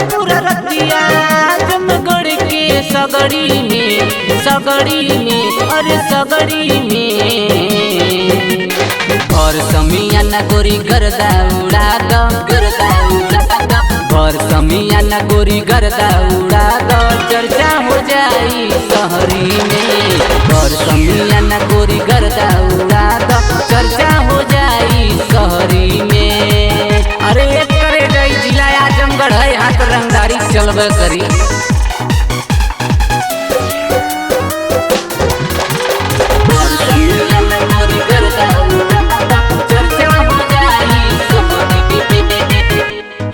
पूरा रतिया आजमगढ़ के सगड़ी में, सगड़ी में, अरे सगड़ी में। भर समियाना गोरी गर्दा उड़ा द, गर्दा उड़ा द। भर समियाना गोरी गर्दा उड़ा द, चर्चा हो जाई शहरी में। भर समियाना गोरी गर्दा उड़ा द, चर्चा हो जाई शहरी में। अरे एक करे जाई जिला आजमगढ़ है, हाथ रंगदारी चलबे करी।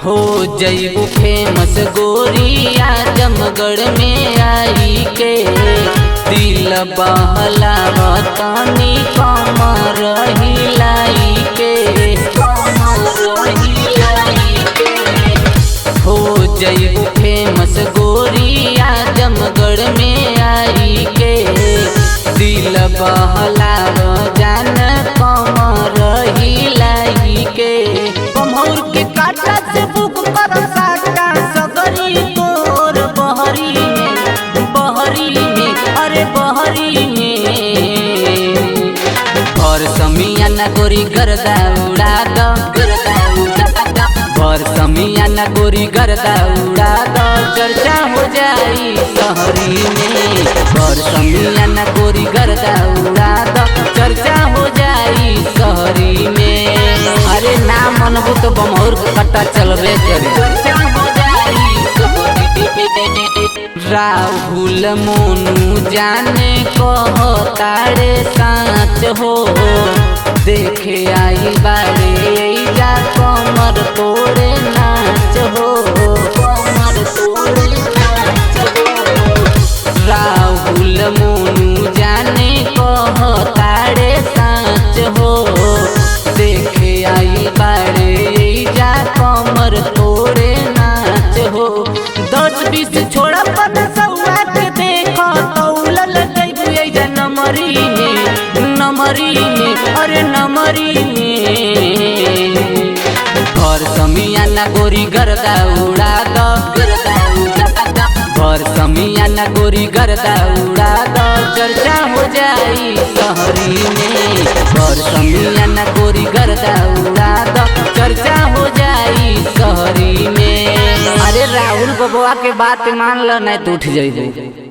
हो जईबू फेमस गोरी आजमगढ़ में आई के, दिल बहलावतनी कमर हिलाई के, कमर हिलाई के। हो जईबू फेमस गोरी आजमगढ़ में आई के, दिल बहलाव जान कमर हिलाई के। बम्हौर के काटा से बुक कर साटा सगरी तोर बहरी में, बहरी में, अरे बहरी में। भर समियाना गोरी गर्दा उड़ा द, गर्दा उड़ा द। भर समियाना गोरी गर्दा उड़ा द, चर्चा हो जाई शहरी में। भर समियाना गोरी गर्दा उड़ा द, चर्चा हो जाई शहरी में। अरे ना मनबू तो बमहौर के कट्टा चलबे करी। राहुल मोनू जाने कह तारे साँच हो, देखे आई बारे जा कमर तोड़े नाच हो, कमर तोड़े नाच हो। राहुल मोनू जाने कह तारे साँच हो, देखे आई बारे जा कमर तोड़े नाच हो। 10-20 छोड़ा पन सौआ के देखो तौलल जइबू एजा नमरी में, नमरी में, अरे नमरी में। भर समियाना गोरी गर्दा उड़ा द, गर्दा उड़ा द। भर समियाना गोरी गर्दा उड़ा द, चर्चा हो जाई शहरी में। भर समियाना गोरी गर्दा उड़ा द, चर्चा हो जाई शहरी में। अरे राहुल बबुआ के बात मान ल, नहीं तो उठ जाइबू।